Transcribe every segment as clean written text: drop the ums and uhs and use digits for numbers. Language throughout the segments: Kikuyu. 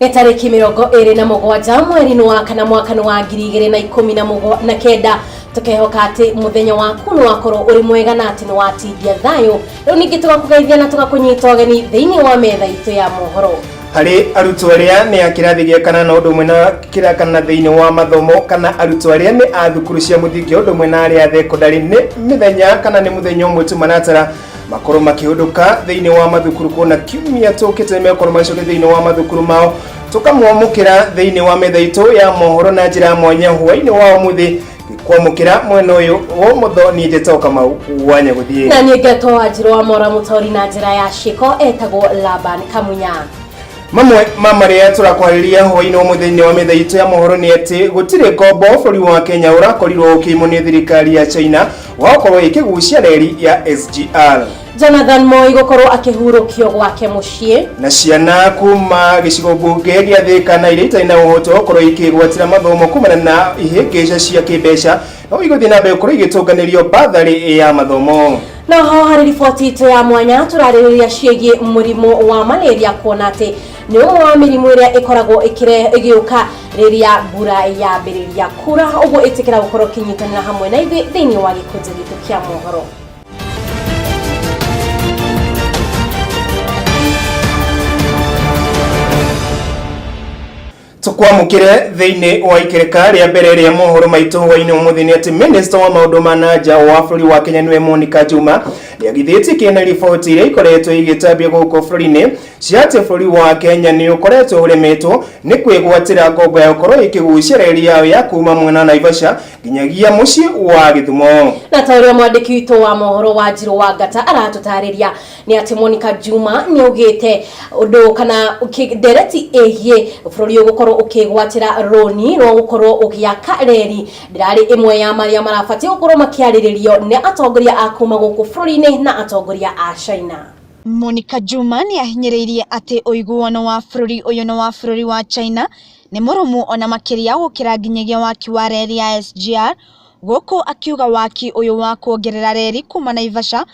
Nĩ tarĩki 27 mweri-inĩ wa kana mwaka-inĩ wa 2019. Tũkehoka atĩ mũthenya waku nĩ wakorwo ũrĩ mwega na atĩ nĩ watindia thayũ. Rĩu ningĩ tũgakũgeithia na tũgakũnyita ũgeni thĩinĩ wa metha itũ ya mohoro. Harĩ arutwo arĩa nĩ a kĩrathi gĩa kanana ũndũ ũmwe na kĩra kana thĩinĩ wa mathomo, kana arutwo arĩa nĩ a thukuru cia mũthingi ũndũ ũmwe na arĩa a thekondarĩ, nĩ mĩthenya kana nĩ mũthenya ũmwe tu maratara makorwo makĩhũndũka thĩinĩ wa mathukuru, kuona kiumia tũkĩte nĩmegũkorwo magĩcokia thĩinĩ wa mathukuru mao. Tũkamwamũkĩra thĩinĩ wa metha itũ ya mohoro na njĩra ya mwanya hwainĩ wa ũmũthĩ. Kwamũkĩra mwena ũyũ wa ũmotho niĩ njĩtagwo Kamau wa Nyagũthiĩ, na niĩ ngetwo Wanjirũ wa Mora Mũtaũri na njĩra ya ciĩko etagwo Laban Kamunya. Mamwe ma marĩa tũrakwarĩria hwainĩ wa mũthenya wa metha itũ ya mohoro nĩ atĩ gũtirĩ ngombo bũrũri wa Kenya ũrakorirwo ũkĩimwo nĩ thirikari ya China wa gũkorwo ĩkĩgucia reri ya SGR. Jonathan Moi gũkorwo akĩhurũkio gwake mũciĩ. Na ciana kuma gĩcigo mbunge gĩa Thĩka na iria itarĩ na ũhoti wa gũkorwo ikĩgwatĩra mathomo kumana na ihĩngĩca cia kĩmbeca no igũthiĩ na mbere gũkorwo igĩtũnganĩrio batharĩ ya mathomo. Na ho harĩ riboti itũ ya mwanya tũrarĩrĩria ciĩgiĩ mũrimũ wa malaria, kuona atĩ nĩ ũmwe wa mĩrimũ ĩrĩa ĩkoragwo ĩgĩũka rĩrĩa mbura yambĩrĩria kura. Ũguo ĩtĩkĩra gũkorwo ũkĩnyitanĩra hamwe na ithuĩ thĩinĩ wa gĩkũnjo gitũ kĩa mohoro. Tũkwamũkĩre thĩinĩ wa ikereka rĩa mbere rĩa mohoro maitũ hwainĩ ũmũthĩ nĩ atĩ minista wa maũndũ ma na nja wa bũrũri wa Kenya nĩwe Monica Juma nĩagithĩtie kĩene riboti iria ikoretwo igĩtambio gũkũ bũrũri-inĩ cia atĩ bũrũri wa Kenya nĩ ũkoretwo ũremetwo nĩ kwĩgwatĩra ngombo ya gũkorwo ĩkĩgucia reri yayo ya kuma mwena wa Naivasha nginyagia mũciĩ wa Gĩthumo. Na ta ũrĩa mwandĩki witũ wa mohoro wa Njirũ wa Ngata aratũtarĩria nĩ atĩ Monica Juma nĩ augĩte ũndũ kana ndereti ĩgiĩ bũrũri ũgũkorwo ũkĩgwatĩra rũni rwa gũkorwo ũgĩaka reri ndĩrarĩ ĩmwe ya marĩa marabatiĩ gũkorwo makĩarĩrĩrio nĩ atongoria a kuma gũkũ bũrũri-inĩ na atongoria a China. Monica Juma nĩ ahinyĩrĩirie atĩ ũiguano wa bũrũri ũyũ na wa bũrũri wa China nĩ mũrũmu ona makĩria gũkĩra nginyagia waki wa reri ya SGR, gũkũ akiuga waki ũyũ wa kuongerera reri kuma Naivasha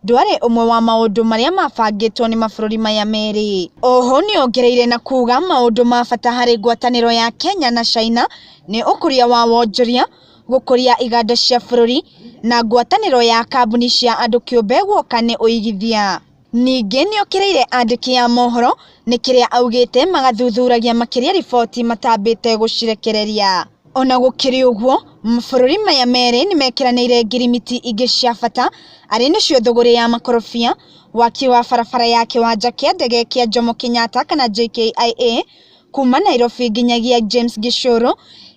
ndwarĩ ũmwe wa maũndũ marĩa mabangĩtwo nĩ mabũrũri maya merĩ. Oho nĩongereire na kuga maũndũ ma bata harĩ ngwatanĩro ya Kenya na China nĩ ũkũria wa wonjoria, gũkũria iganda cia bũrũri na ngwatanĩro ya kambuni cia andũ kĩũmbe guoka nĩ ũigithia. Ningĩ nĩokĩrĩire andĩki a mohoro nĩ kĩrĩa augĩte magathuthuragia makĩria riboti matambĩte gũcirekereria. Ona gũkĩrĩ ũguo, mabũrũri maya merĩ nĩmekĩranĩire ngirimiti ingĩ cia bata arĩ nĩcio thũgũrĩ ya makorobia, waki wa barabara ya kĩwanja kĩa ndege kĩa Jomo Kenyatta kana JKIA kuma Nairobi nginyagia James Gishuru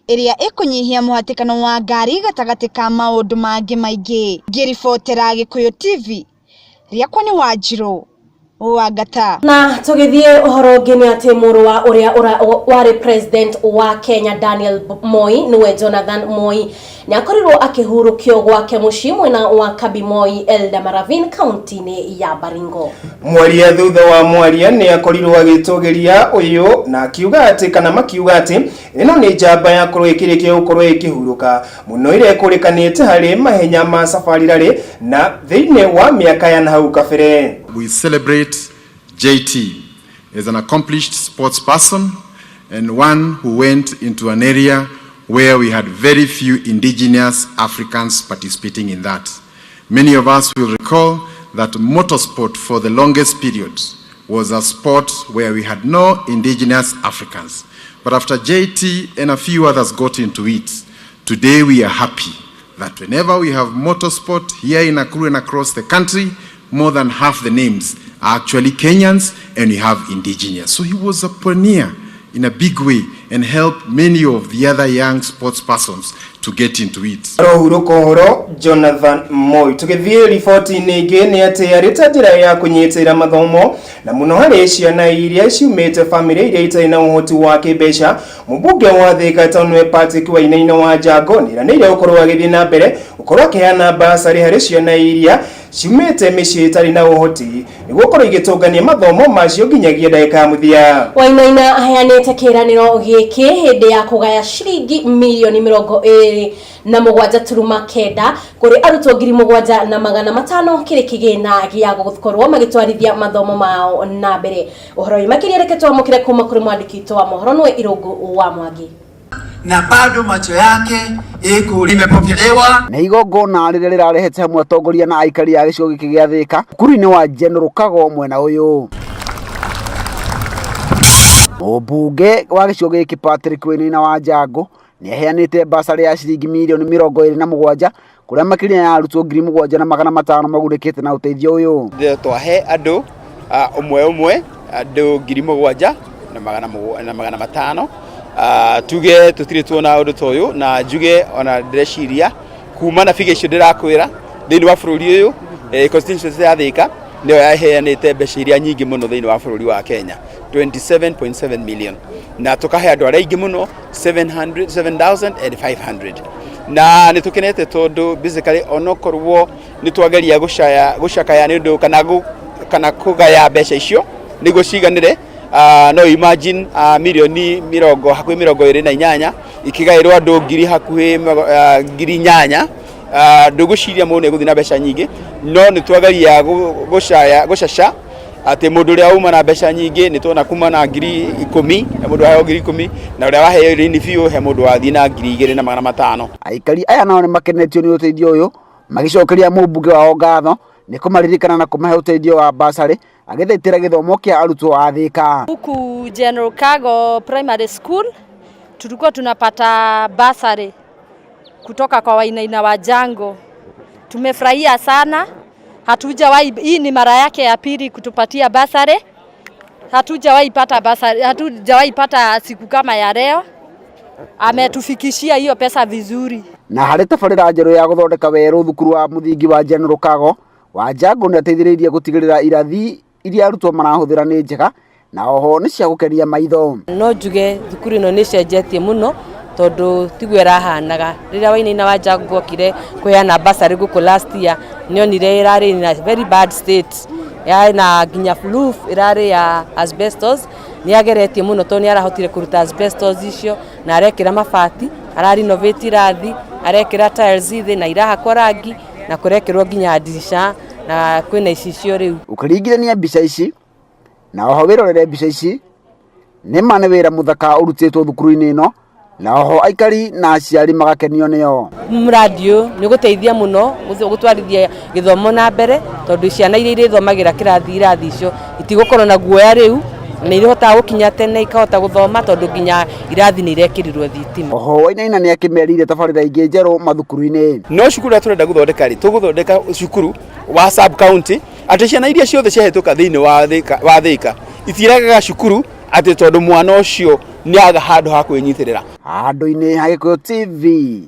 ĩrĩa ĩkũnyihia mũhatĩkano wa ngari gatagatĩ ka maũndũ mangĩ maingĩ. Ngĩribotera Gĩkũyũ TV, rĩakwa nĩ Wanjirũ wa Ngata. Na tũgĩthiĩ ũhoro ũngĩ nĩ atĩ mũrũ wa ũrĩa warĩ president wa Kenya Daniel Moi nĩwe Jonathan Moi nĩ akorirwo akĩhurũkio gwake mũciĩ mwena wa Kabimoi Eldama Ravine kaunti-inĩ ya Baringo. Mwaria thutha wa mwaria nĩ akorirwo agĩtũgĩria ũyũ na akiuga atĩ kana makiuga atĩ ĩno nĩ njamba ya korwo ĩkĩrĩkia gũkorwo ĩkĩhurũka mũno ĩrĩa ĩkũrĩkanĩte harĩ mahenya ma Safari Rally na thĩinĩ wa mĩaka ya nahau kabere. We celebrate JT as an accomplished sports person and one who went into an area where we had very few indigenous Africans participating in that. Many of us will recall that motorsport for the longest period was a sport where we had no indigenous Africans. But after JT and a few others got into it, today we are happy that whenever we have motorsport here in Nakuru and across the country, more than half the names are actually Kenyans and we have indigenous. So he was a pioneer in a big way and helped many of the other young sports persons to get into it. Arohurũka ũhoro Jonathan Moi. Tũgĩthiĩ riboti-inĩ ĩngĩ nĩ atĩ arĩ ta njĩra ya kũnyitĩrĩra mathomo na mũno harĩ ciana iria ciumĩte bamĩrĩ iria itarĩ na ũhoti wa kĩmbeca, mũmbunge wa Thika Town nĩwe Patrick Wainaina wa Njango nĩeranĩire gũkorwo agĩthiĩ na mbere gũkorwo akĩheana basarĩ harĩ ciana iria ciumĩte mĩciĩ ĩtarĩ na ũhoti nĩguo gũkorwo igĩtũngania mathomo macio nginyagia ndagĩka ya mũthia. Wainaina aheanĩte kĩĩranĩro gĩkĩ. Gĩkĩ hĩndĩ ya kũgaya ciringi mirioni 27.9 kũrĩ arutwo 7,500 kĩrĩ kĩgĩna gĩa gũkorwo magĩtwarithia mathomo mao na mbere. Ũhoro ũyũ makĩria reke twamũkĩre kuma kũrĩ mwandĩki witũ wa mohoro nĩwe Irũngũ wa Mwangi. Na bado macho yake iko limepokelewa. Nĩ igongona rĩrĩa rĩrarehete hamwe atongoria na aikari a gĩcigo gĩkĩ gĩa Thĩka cukuru-inĩ wa General Kago mwena ũyũ. Mũmbunge wa gĩcigo gĩkĩ Patrick Wainaina wa Njangũ nĩ aheanĩte basarĩ ya ciringi mirioni 27 kũrĩa makĩria ya arutwo 7,500 magunĩkĩte na ũteithio ũyũ. Twahe andũ ũmwe ũmwe andũ 7,500. Tuge tũtirĩ tuona ũndũ ta ũyũ, na njuge ona ndĩreciria kuma na biga icio ndĩrakwĩra thĩinĩ wa bũrũri ũyũ, constituency ya Thĩka nĩyo yaheanĩte mbeca iria nyingĩ mũno thĩinĩ wa bũrũri wa Kenya, 27.7 million, na tũkahe andũ arĩa aingĩ mũno 7500, na nĩ tũkenete tondũ basically onokorwo nĩ twageria gũcakaya nĩ ũndũ kana kũgaya mbeca icio nĩguo ciganĩre. No imagine mirioni mĩrongo hakuhĩ 28 ikĩgaĩrwo andũ ngiri hakuhĩ 8,000, ndũgũciria mũndũ nĩ egũthiĩ na mbeca nyingĩ, no nĩ twageria gũcaca atĩ mũndũ ũrĩa uma na mbeca nyingĩ nĩ tuona kuma na 10,000, he mũndũ waheo 10,000, na ũrĩa waheo nini biũ he mũndũ wathiĩ na 2,500. Aikari aya nao nĩ makenetio nĩ ũteithio ũyũ, magĩcokeria mũmbunge wao ngatho nĩ kũmaririkana na kũmahe ũteithio wa basarĩ agĩthaitĩra gĩthomo kĩa arutwo a Thĩka. Huku General Kago Primary School tulikuwa tunapata basari kutoka kwa Wainaina wa Jango. Tumefurahia sana. Hatujawahi, hii ni mara yake ya pili kutupatia basari. Hatujawahi pata basari, hatujawahi pata siku kama ya leo. Ametufikishia hiyo pesa vizuri. Na harĩ tabarĩra njerũ ya gũthondeka werũ thukuru wa mũthingi wa General Kago, Wanjangũ nĩ ateithĩrĩirie gũtigĩrĩra irathi iria arutwo marahũthĩra nĩ njega na oho nĩ cia gũkenia maitho. No njuge thukuru ĩno nĩ ĩcenjetie mũno tondũ tiguo ĩrahanaga. Rĩrĩa Wainaina wa Njangũ okire kũheana basarĩ gũkũ last year, nĩonire ĩrarĩ in a very bad state, yarĩ na nginya roof ĩrarĩ ya asbestos. Nĩ ageretie mũno tondũ nĩ arahotire kũruta asbestos icio na arekĩra mabati, ararenovate irathi, arekĩra tiles thĩ na irahakwo rangi na kũrekĩrwo nginya ndirisha na kwĩna icicio rĩu. Ũkĩringithania mbica ici na oho wĩrorere mbica ici, nĩ ma nĩ wĩra mũthaka ũrutĩtwo thukuru-inĩ ĩno, na oho aikari na aciari magakenio nĩyo. Mũradi ũyũ nĩ ũgũteithia mũno gũtwarithia gĩthomo na mbere tondũ ciana iria irĩthomagĩra kĩrathi irathi icio itigũkorwo na guoya rĩu, na irihotaga gũkinya tene ikahota gũthoma tondũ nginya irathi nĩ irekĩrirwo thitima. Oho Wainaina nĩ akĩmerire tabarĩra ingĩ njerũ mathukuru-inĩ. No cukuru ĩrĩa tũrenda gũthondeka rĩ, tũgũthondeka cukuru wa sub county atĩ ciana iria ciothe ciahĩtũka thĩinĩ wa Thĩka itiregaga cukuru atĩ tondũ mwana ũcio nĩ aga handũ ha kwĩnyitĩrĩra. Handũ-inĩ ha Gĩkũyũ TV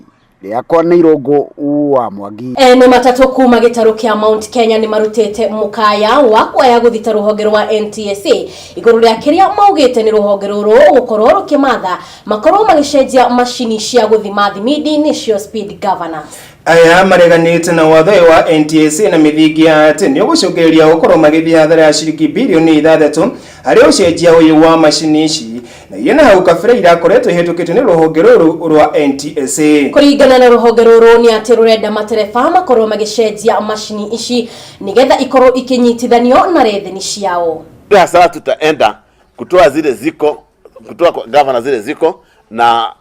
rĩakwa nĩ Irũngũ wa Mwangi. Ene matatũ kuma gĩtarũ kĩa Mount Kenya nĩ marutĩte mũkaya wa kuoya gũthita rũhonge rwa NTSA igũrũ rĩa kĩrĩa maugĩte nĩ rũhonge rũrũ gũkorwo rũkĩmatha makorwo magĩcenjia macini cia gũthima thimindi nĩcio speed governors. Aya mareganĩte na watho ũyũ wa NTSA na mĩthingi ya atĩ nĩ ũgũcũngĩrĩria gũkorwo magĩthiĩ hathara ya ciringi birioni 6 harĩ ũcenjia ũyũ wa macini ici, na iria na hau kabere irakoretwo ihĩtũkĩtio nĩ rũhonge rũrũ rwa NTSA. Kũringana na rũhonge rũrũ nĩ atĩ rũrenda matereba makorwo magĩcenjia macini ici nĩgetha ikorwo ikinyitithanio na retheni ciao. Hasara tutaenda kutoa zile ziko, kutoa kwa gavana zile ziko na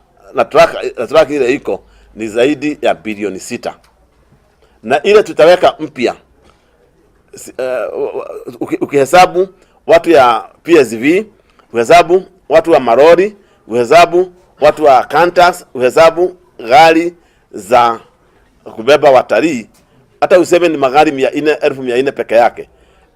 track ile iko ni zaidi ya bilioni 6, na ile tutaweka mpya, ukihesabu watu ya PSV, uhesabu watu wa marori, uhesabu watu wa cantas, uhesabu gari za kubeba watalii, hata useme ni magari 400, 400,000 peke yake,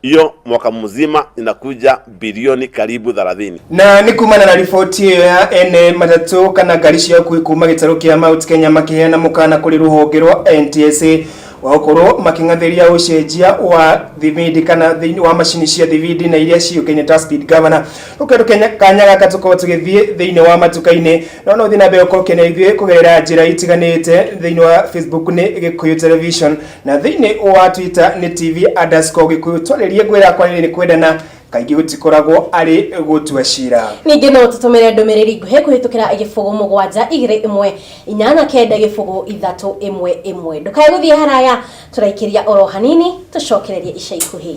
hiyo mwaka mzima inakuja bilioni karibu 30. Na nĩ kumana na riboti ĩyo ya ene matatũ kana ngari cia ũkuui kuma gĩtarũ kĩa Mount Kenya makĩheana mũkana kũrĩ rũhonge rwa NTSA wa gũkorwo makĩng'athĩria ũcenjia wa thibindi kana thĩinĩ wa macini cia thibindi na iria ciũkaine ta speed governor. Ũkĩrũ Kenya kanya gaka tũkorwo tũgĩthiĩ thĩinĩ wa matuka-inĩ, no ũthiĩ na mbere gũkorwo ũkĩona ithuĩ kũgerera njĩra itiganĩte. Thĩinĩ wa Facebook nĩ Gĩkũyũ Television na thĩinĩ wa Twitter nĩ TV_Gĩkũyũ. Twarĩrie ngwĩra kwanĩrĩ nĩ kwendana. Kaingĩ gũtikoragwo arĩ gũtua cira. Ningĩ no tũtũmĩre ndũmĩrĩri nguhĩ kũhĩtũkĩra 0 7 2 1 8 9 0 3 1 1. Ndũkae gũthiĩ haraya, tũraikĩria oro hanini, tũcokererie ica ikuhĩ.